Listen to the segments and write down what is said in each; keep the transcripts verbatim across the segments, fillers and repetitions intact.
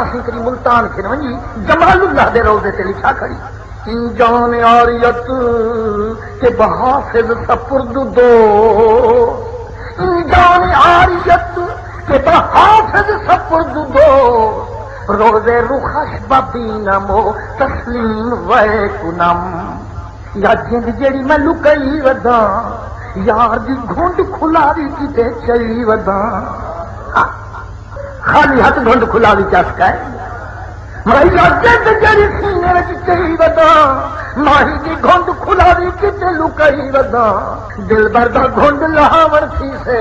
اسیں کری ملتان کھن ونڄی، جمال اللہ دے روضے تے لکھا کھڑی۔ این جان عاریت کہ بہ حافظ سپرد دو، این جان عاریت کہ بہ حافظ سپرد دو، روضے رخش بہ بینم و تسلیم وے کنم۔ یا جند جیڑی میں لکئی وداں، یار دی گھنڈ کھلاوی کیتے چئی وداں۔ خالی ہتھ گھنڈ کھلاوی چس کائے۔ میں یا جند جیڑی سینے وچ چئی وداں، ماہی دی گھنڈ کھلاوی کیتے لکئی وداں۔ دلبر دا گھنڈ لہاوݨ تھیسے،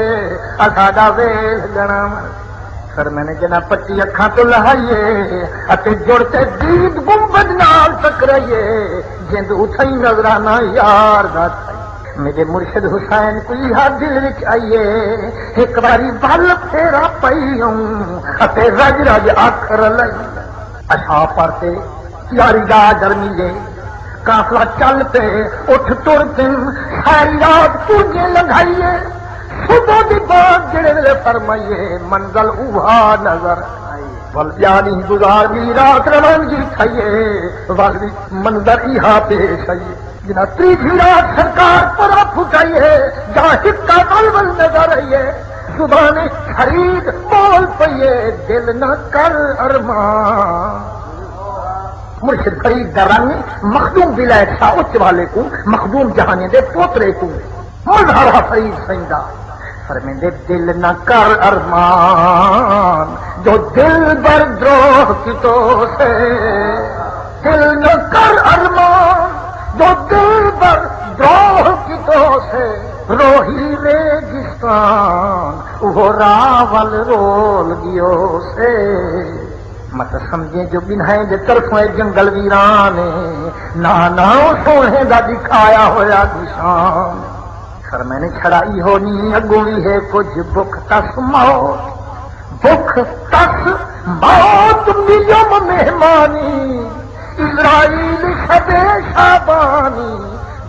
اساݙا ویل ڳݨاوݨ۔ فرمیندے جݙاں پٹی اکھاں توں لہائیے اتے جڑ تے دید گنبد نال ٹکرائیے، جند اتھائیں نظرانہ یار دا تھئی۔ میݙے مرشد حسین کوں ایہا دل وچ آئیے، ہک واری ول پھیرا پئی آؤں اتے رڄ رڄ اکھ رلائی۔ اشعار پڑھ تے یاری دا آرڈر ملے، قافلہ چل پئے، اٹھ ٹر پن، ساری رات پوجے لنگھائیے۔ صبح دی بات جڑے ویلے فرمائیے، منزل اوہا نظر آئی۔ ول ٻیا ݙینہہ گزار ڳئی، رات روانگی تھئیے، ول وی منظر ایہا پیش آئیے۔ جنہاں تریجھی رات سرکار پرا پھٹائیے، جا ہکا ول ول نظر آئیے۔ زبان فرید بول پئیے، دل نہ کر ارمان۔ مرشد فرید دا رنگ مخدوم ولایت شاہ اچ والے کوں، مخدوم جہانی دے پوترے کوں مظہر ہا فرید سئیں دا۔ فرمیندے دل نہ کر ارمان، جو دلبر دروہ کیتو سے۔ دل نہ کر ارمان، جو دلبر دروہ کیتو سے۔ روہی ریگستان، اوہو راہ ول رول ڳیو سے۔ مت سمجھیں جو ٻنہائیں دے طرفوں اے جنگل ویران اے، نہ، نہ، او سوہݨے دا ݙکھایا ہویا نشان۔ فرمیندے چھڑا ایہو نی، اڳوں وی ہے کجھ، بکھ تس موت، بکھ تس موت ملیوم مہمانی، عزرائیل شب شعبانی،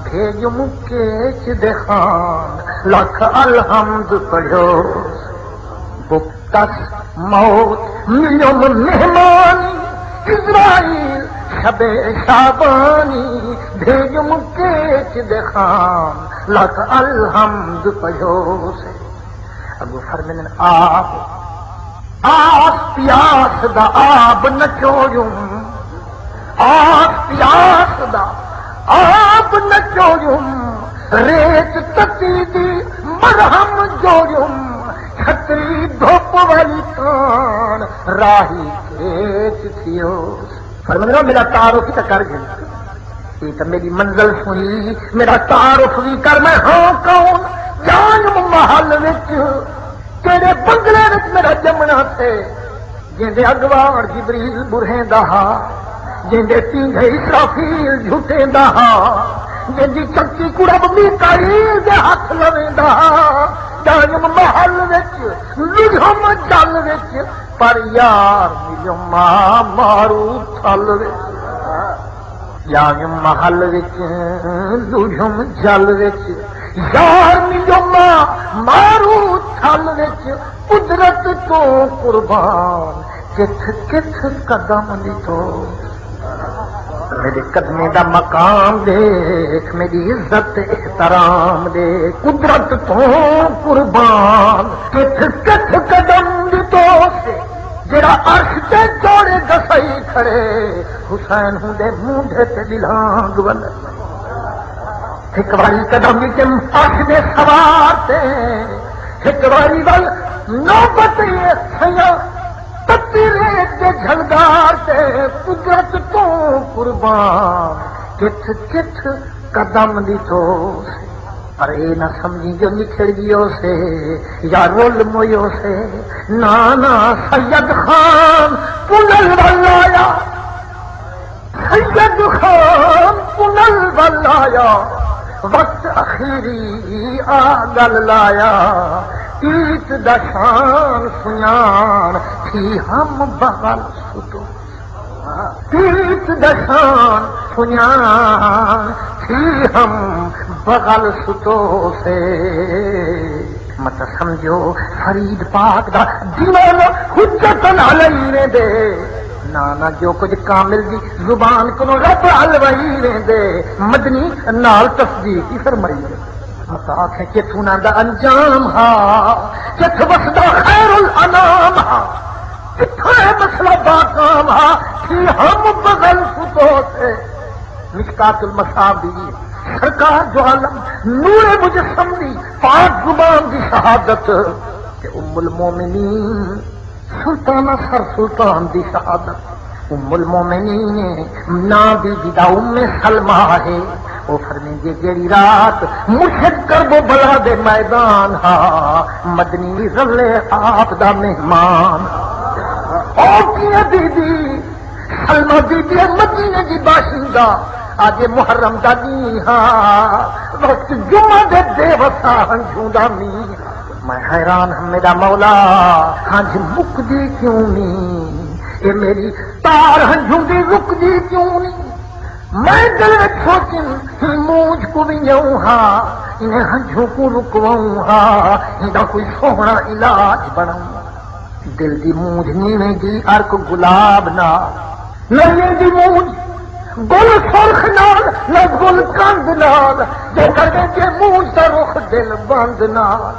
بھیجم کیچ دے خان، لکھ الحمد پڑھیو۔ بکھ تس موت ملیوم مہمانی، عزرائیل شب شعبانی، بھیجم کیچ دے خان، لکھ الحمد پڑھیو سے۔ اڳوں فرمیندن آپ، آس پیاس دا آب نچویوں، آس پیاس دا آپ نچویوں، ریت تتی دی مرہم جویوں، چھتری دھپ والی تان راہی کھیچ تھیو۔ فرمیندن میݙا تعارف ہی تاں کر گھن، اے تاں میݙی منزل سنی، میݙا تعارف وی کر، میں ہاں کون؟ جانم محل وچ تیݙے بنگلے وچ میݙا ڄمݨا تھئے، جیندے اڳواڑ جبریل ٻرہیندا ہا، جیندے پیندے اسرافیل جھٹیندا ہا، جیندی چکی کڑب میکائیل دے ہتھ لویندا ہا۔ ڄایم محل وچ، لجھم جل وچ، پر یار ملیوم مارو تھل وچ۔ ڄایم محل وچ، لجھم جل وچ، یار ملیوم مارو تھل وچ، قدرت توں قربان کتھ کتھ قدم ݙتو۔ میݙے قدمیں دا مقام ݙیکھ، میݙی عزت احترام ݙیکھ، قدرت توں قربان کتھ کتھ قدم ݙتو سے۔ جیڑھا عرش تے جوڑے ڳسائی کھڑے، حسین ہوندے مونڈھے تے ٻلانگ ول۔ ہک واری قدم وچ عرش دے سوار تے، ہک واری ول نوبت اے سیاں، تتی ریت دے جھلدار تے، قدرت توں قربان کتھ کتھ قدم ݙتو سے۔ پر اے نہ سمجھیں جو نکھڑ ڳیو سے یا رل مویو سے۔ نا، نا، سید خان پنل ول آیا، سید خان پنل ول آیا، وقت اخیری آ ڳل لایا۔ پیت دا شان سنڄاݨ تھی ہم بغل ستو۔ پیت دا شان سنڄاݨ تھی ہم بغل ستو سے۔ مت سمجھو فرید پاک دا دیوانہ حجت علیہ ویندے۔ نہ نہ، جو کجھ کامل دی زبان کنوں رب الوائی ویندے، مدنی نال تصدیق ہی فرمائی ہے۔ بس آکھیں کتھوں نہ دا انجام ہا، کتھ وسدا خیر الانام ہا، کتھاں اے مسئلہ باقام ہا، تھی ہم بغل ستو سے۔ مشکات المصابیح، سرکار دو عالم نور مجسم دی پاک زبان دی شہادت، تے ام المومنین سلطانہ سر سلطان دی شہادت۔ ام المومنین ناں بی بی دا ام سلمہ ہے۔ او فرمیندی، جیڑھی رات مرشد کرب و بلا دے میدان ہا، مدنی رلے آپ دا مہمان۔ او کیاں بی بی؟ سلمہ بی بی مدینے دی باشندہ، اڄ محرم دا ݙینہہ ہا، وقت جمعہ دے بے وسا ہنجھوں دا مینہہ۔ میں حیران ہاں میݙا مولا، ہنج مکدی کیوں نی؟ اے میݙی تار ہنجھوں دی رکدی کیوں نی؟ میں دل وچ سوچیم، ہی مونجھ کوں ونڄاؤں ہا، انہیں ہنجھوں کوں رکواؤں ہا، ایندا کوئی سوہݨا علاج بݨاؤں۔ دل دی مونجھ نیویں دی عرق گلاب نال، نہ ایندی مونجھ گل سرخ نال، نہ گل کند نال، جے کر ویندے مونجھ دا رخ دل بند نال۔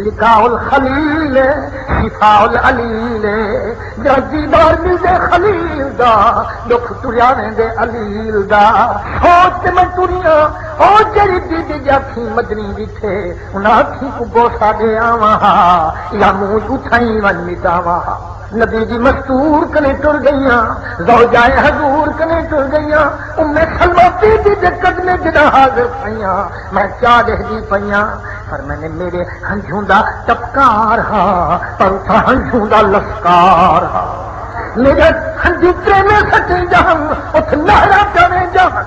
لقاء الخلیل، شفاء العلیل، جا دیدار ملدے خلیل دا، ݙکھ ٹریا ویندے علیل دا۔ سوچ تے میں ٹریاں، او جیڑھی بی بی دی اکھیں مدنی ݙٹھے، انہاں اکھیں کوں بوسہ ݙے آواں ہا، یا مونجھ اتھائیں ونڄ مٹاواں ہا۔ نبی دی مستور کنے ٹر ڳئیاں، زوجائے حضور کنے ٹر ڳئیاں، ام سلمہ بی بی دے قدمے جݙاں حاضر تھئیاں، میں کیا ݙیہدی پئیاں؟ فرمیندے، میݙے ہنجھوں دا ٹپکار ہا، پر اتھاں ہنجھوں دا لسکار ہا۔ میݙے ہنجھوں پریمے سٹیندے ہن، اتھ نہراں چویندے ہن۔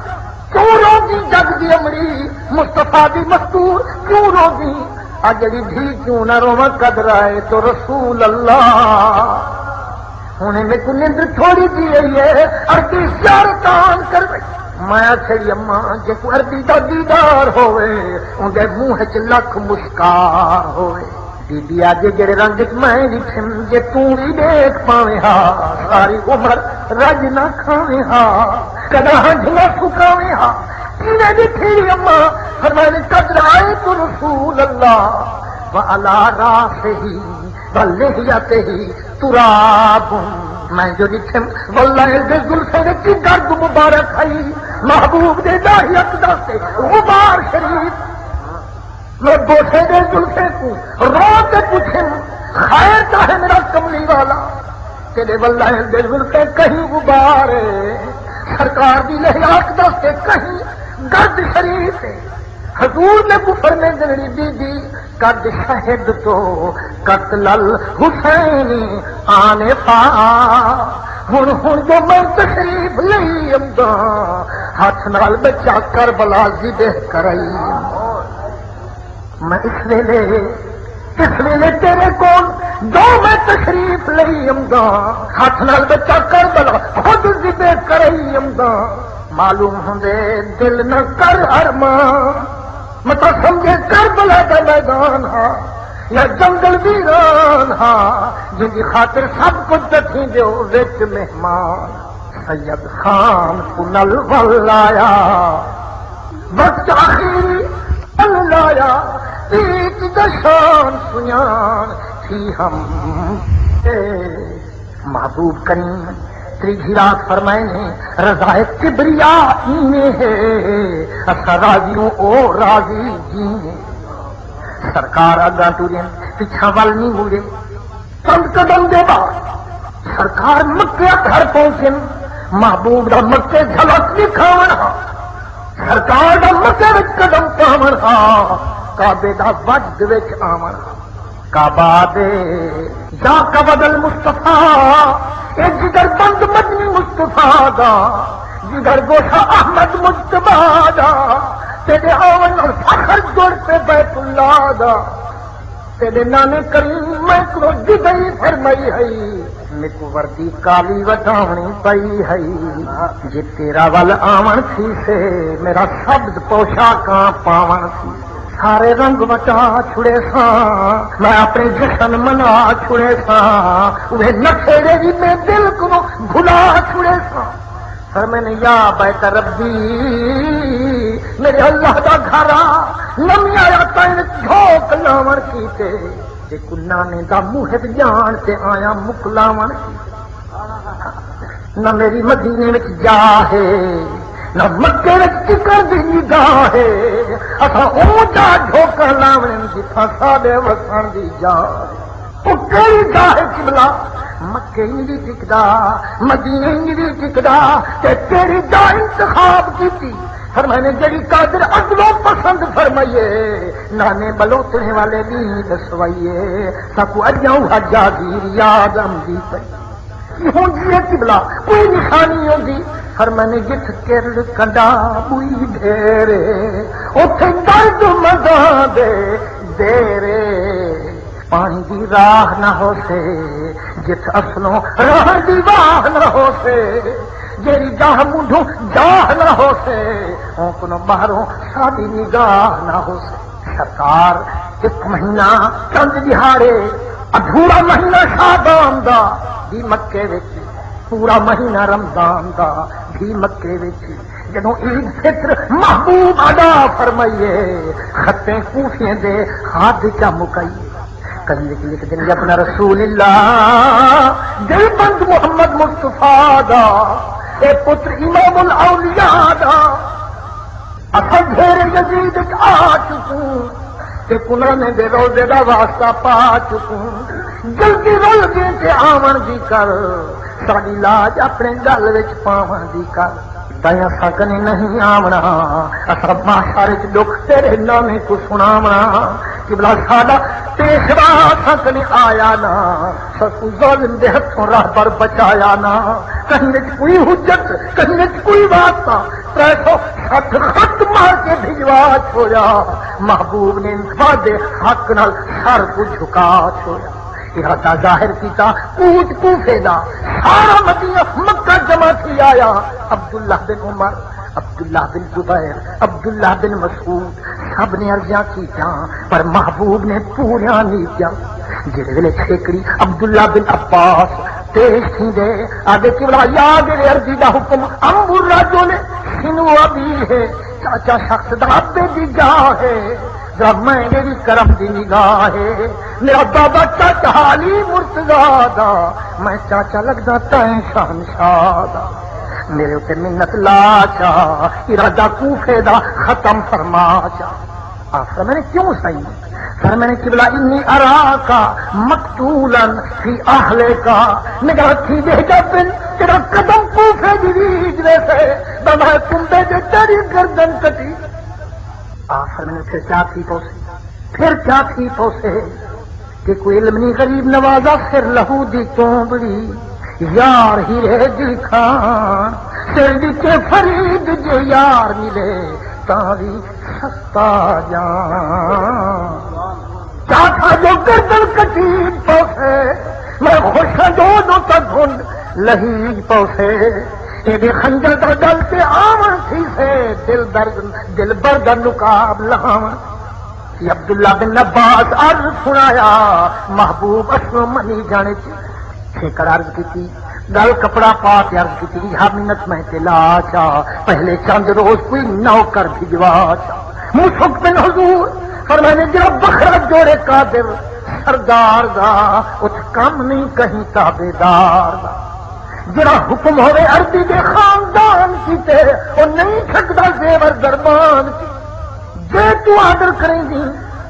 کیوں روندی جڳ دی امڑی، مصطفیٰ دی مستور کیوں روندی؟ آ جیڑھی دھی کیوں نہ روواں، قدر آئے تو رسول اللہ۔ ہݨ میکوں نندر تھوڑی جی آئی ہے، عربی زیارت آن کر وئی۔ میں آکھیا، اماں، جیکوں عربی دا دیدار ہووے، اوندے منہ اچ لکھ مسکار ہووے۔ بی بی آہدی، جیڑھے رنگ اچ میں ݙٹھم، جے توں وی ݙیکھ پاویں ہا، ساری عمر رڄ نہ کھاویں ہا، کݙاں ہنج نہ سکاویں ہا۔ کیویں ݙٹھی اماں؟ فرمائے، قدر آئے تو رسول اللہ، وعلی راسہ ولحیتہ تراب۔ میں جو ݙٹھم، واللہ دے زلفیں وچ گرد مبارک ہئی، محبوب دے ݙاڑھی اقدس تے غبار شریف۔ میں بوسے دے زلفیں کوں رو تے پچھم، خیر تاں ہے میرا کملی والا؟ تیݙے واللہ دے زلفیں کہیں غبار ہے، سرکار دی لحیہ اقدس تے کہیں گرد شریف ہے۔ حضور میکوں فرمیندے، بی بی، قد شہدت قتل الحسین آنفا۔ ہݨ، ہݨ جو میں تشریف لئی امداں، ہتھ نال ٻچہ کربلا ذبح کرائی۔ میں اس ویلے، اس ویلے تیرے کول جو میں تشریف لئی امداں، ہتھ نال ٻچہ کربلا خود ذبح کرائی امداں۔ معلوم ہوندے دل نہ کر ارمان، متاں سمجھے کربلا دا میدان ہا یا جنگل ویران ہا، جیندی خاطر سب کجھ ݙٹھیندے او وچ مہمان۔ سید خان کنل ول آیا، وقت آخری پل لایا، پیٹ دا شان سنڄاݨ تھی ہم تے۔ محبوب کریم تریجھی رات فرمائے نے، رضا کبریا ایویں ہے، اساں راضی ہوں او راضی جیویں۔ سرکار اڳاں ٹرین، پچھاں ول نہیں مڑے۔ چند قدم دے بعد سرکار مکے اطہر پہنچن، محبوب دا مکے جھلک ݙکھاوݨ ہا۔ سرکار دا مکے وچ قدم پاوݨ ہا، کعبے دا وجد وچ آوݨ ہا۔ کعبہ دے یا قبض المصطفیٰ، اے جگر بند مدنی مصطفیٰ دا، جگر گوشہ احمد مجتبیٰ دا، تیݙے آوݨ نال فخر جڑ پے بیت اللہ دا۔ تیݙے نانے کریم میکوں جدائی فرمائی ہئی، میکوں وردی کالی وٹاوݨی پئی ہئی۔ جے تیرا ول آوݨ تھیسے، میرا سبز پوشاکاں پاوݨ تھیسے۔ سارے رنگ وٹا چھڑے ساں، میں اپنے جشن منا چھڑے ساں، اوہے نشیڑے وی میں دل کو بھلا چھڑے ساں۔ فرمائے نے، یا بیت ربی، میرے اللہ دا گھر آ، نمی آیا تائیں جھوک لاون کیتے، تے کنانے دا محب جان تے آیا مکلاون کیتے۔ نہ میری مدینے وچ جا ہے، نہ مکے وچ ٹکر دی نگاہ ہے۔ اساں اوندا جھوکا لاوݨ جتھاں ساݙے وسݨ دی جا ہے۔ او کیڑھی جا ہے قبلہ؟ مکے ہی نہیں ٹکدا، مدینے ہی نہیں ٹکدا، تے تیری جا انتخاب کیتی۔ فرمائے نے، جڑی قادر ازلوں پسند فرمائیے، نانے بلوتڑے والے ݙینہہ دسوائیے، ساکوں اڄاں اُہا جاگیر یاد آندی پئی۔ ہوں جیے قبلہ کوئی نشانی ہوندی۔ فرمائے نے، جتھ کرڑ کنڈا ٻوئی ڈھیرے، اتھے درد مزاں دے دیرے۔ پاݨی دی راہ نہ ہوسے، جتھ اصلوں راہ دی واہ نہ ہوسے۔ جیڑھی جاہ مونڈھوں جاہ نہ ہوسے، اوں کنوں ٻاہروں ساݙی نگاہ نہ ہوسے۔ سرکار، ہک مہینہ چند ݙیہاڑے، ادھورا مہینہ شعبان دا بھی مکے وچ، پورا مہینہ رمضان دا بھی مکے وچ۔ جدوں عید فطر محبوب ادا فرمائیے، خطیں کوفیاں دے خاد چا مکائیے۔ کہیں وچ لکھ دن، اپنا رسول اللہ، دل بند محمد مصطفیٰ دا، اے پتر امام الاولیاء دا۔ اساں ڈھیر یزید اچ آ چکوں، تے کنانے دے روضے دا واسطہ پا چکوں۔ جلدی رل دے تے آوݨ دی کر، ساݙی لاج اپݨے ڳل وچ پاوݨ دی کر۔ تائیں اساں کنے نہیں آوݨا، اساں محشر اچ ݙکھ تیرے نانے کوں سݨاوݨا۔ قبلہ ساݙا پیشوا اساں کنے آیا نہ، ساکوں ظالم دے ہتھوں رہبر بچایا نہ۔ کہیں وچ کوئی حجت، کہیں وچ کوئی واسطہ، ترے سو سٹھ خط مار کے بھجوا چھوڑیا۔ محبوب نے وعدے حق نال سر کو جھکا چھوڑیا۔ ارادہ ظاہر کیتا، کوٹ کوفے دا، سارا مدینہ مکہ جمع تھی آیا۔ عبداللہ بن عمر، عبداللہ بن زبیر، عبداللہ بن مسعود، سب نے عرضیاں کیتیاں، پر محبوب نے پوریاں نہیں کیتیاں۔ جڑے ویلے چھیکڑی عبداللہ بن عباس پیش تھیندے، آدھے، قبلہ، یاد ہے عرضی دا حکم، امر راجو نے سنو ابھی ہے، چاچا شخص دا ابے دی جا ہے، ذرا میں میری کرم دی نگاہ ہے، میرا بابا چاچا علی مرتضی دا، میں چاچا لگدا تائیں شہنشاہ دا۔ میرے اُتے منت لا چا، ارادہ کوفے دا ختم فرما چا۔ آ فرمائے نے، کیوں سائیں؟ فرمائے نے، قبلہ، انی اراک مقتولا فی اہلک، میرا ہتھی دے جا بن، تیرا قدم کوفے دی ریج ویسے، بنا کنبے دے تیری گردن کٹی۔ آ فرمائے نے، پھر کیا تھی پوسی؟ پھر کیا تھی پوسے؟ کہ کوئی علم نہیں غریب نوازا، سر لہو دی چونبڑی، یار ہیرے دی کھان، سر ݙتے فرید جے یار ملے، تاں وی سستا جان۔ چا تھا جو گردن کٹی پوسے، میں خوش ہاں جو اُدوں تک گھنڈ لہی پوسے۔ ایݙے خنجر دا ݙل تے آوݨ تھیسے، دل درد، دلبر دا نقاب لہاوݨ۔ یہ عبداللہ بن عباس عرض سݨایا، محبوب اصلوں منی جاݨے چ۔ چھیکڑ عرض کیتی، ڳل کپڑا پا کے عرض کیتی، ہا منت میں تے لا چا، پہلے چند روز کوئی نوکر بھجوا چا۔ مشک بن حضور فرمائے نے، جڑا بکھرا جوڑے قادر سردار دا، اتھ کم نہیں کہیں تابعدار دا۔ جڑا حکم ہوے عربی دے خاندان کیتے، او نہیں چھکدا زیور دربان کیتے۔ جے توں آدر کریندی،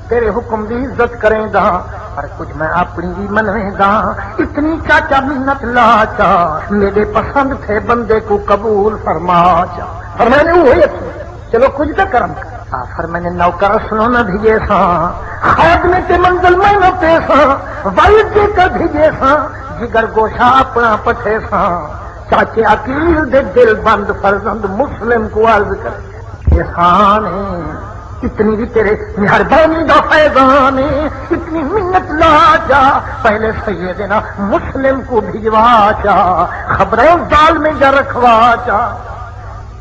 تیرے حکم دی عزت کرینداں، پر کجھ میں اپݨی وی منوینداں۔ اتنی چاچا منت لا چا، میݙے پسند تھے بندے کوں قبول فرما چا۔ فرمائے نے، اوہی اچھے، چلو کجھ تاں کرم کر۔ آ فرمائے نے، نوکر اصلوں نہ بھیجے ساں، خادمے تے منزل میں نہ پیساں، ول جے کر بھیجے ساں، جگر گوشہ اپݨا پٹھے ساں۔ چاچے عقیل دے دل بند فرزند مسلم کوں عرض کرے، احسان ہے، اتنی بھی تیرے مہربانی دا فیضان ہے، اتنی منت لا جا، پہلے سیدنا مسلم کوں بھجوا چا، خبراں ظالمیں جا رکھوا چا۔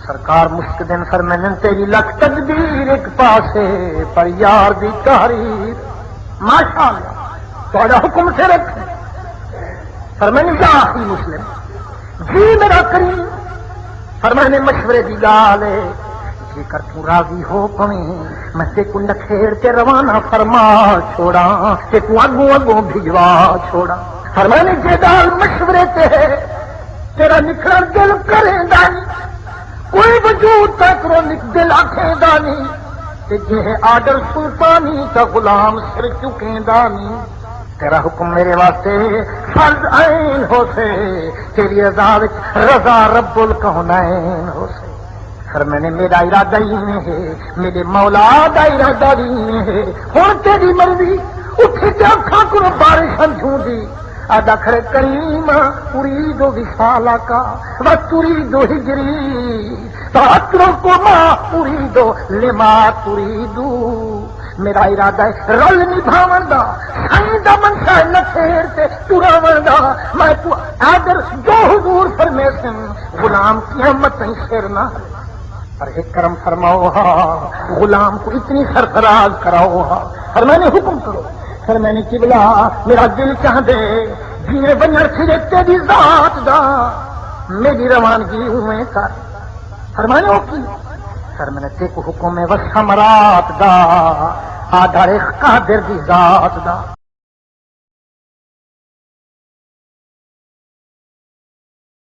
سرکار مسکدن فرمیندن، تیری لکھ تدبیر ایک پاسے، پر یار دی تحریر۔ ماشاءاللہ، تہاڈا حکم سر اچ۔ فرمیندن، یا اخی مسلم، جی میرا کریم، فرمیندن، مشورے دی ڳالھ ہے، جیکر توں راضی ہو پویں، میں تیکوں نکھیڑ تے روانہ فرما چھوڑاں، تیکوں اڳوں اڳوں بھجوا چھوڑاں۔ فرمیندن، جے ڳالھ مشورے تے ہے، تیرا نکھڑݨ دل کریندا نی، کوئی وجود تیکوں نک دل آکھیندا نی، تے جے آرڈر سلطانی تاں غلام سر چکیندا نی۔ تیرا حکم میرے واسطے فرض عین ہوسے، تیری رضا وچ رضا رب الکونین ہوسے۔ فرمیندن، میرا ارادہ ہی ایویں ہے، میرے مولا دا ارادہ بھی ایویں ہے۔ ہݨ تیری مرضی۔ اٹھی تے اکھاں کنوں بارش ہنجھوں دی آہدا کھڑے، کریم، ارید وصالک و ترید ہجری، فاترک ما ارید لما ترید۔ میرا ارادہ ہے رل نبھاوݨ دا، سئیں دا منشا ہے نکھیڑ تے ٹراوݨ دا۔ میں توں آرڈر جو حضور فرمیسن، غلام قیامت تئیں سر نہ ہلے۔ پر ایک کرم فرماؤ ہا، غلام کو اتنی سرفراز کراؤ ہا۔ فرمیندن، حکم کرو۔ فرمیندن، قبلہ، میرا دل چاہندے جیویں ونڄݨ تھیوے تیری ذات دا، میری روانگی اونویں کر۔ فرمیندن، او کی؟ فرمیندن، تیکوں حکم ہے وسمرات دا، آرڈر ہے قادر دی ذات دا۔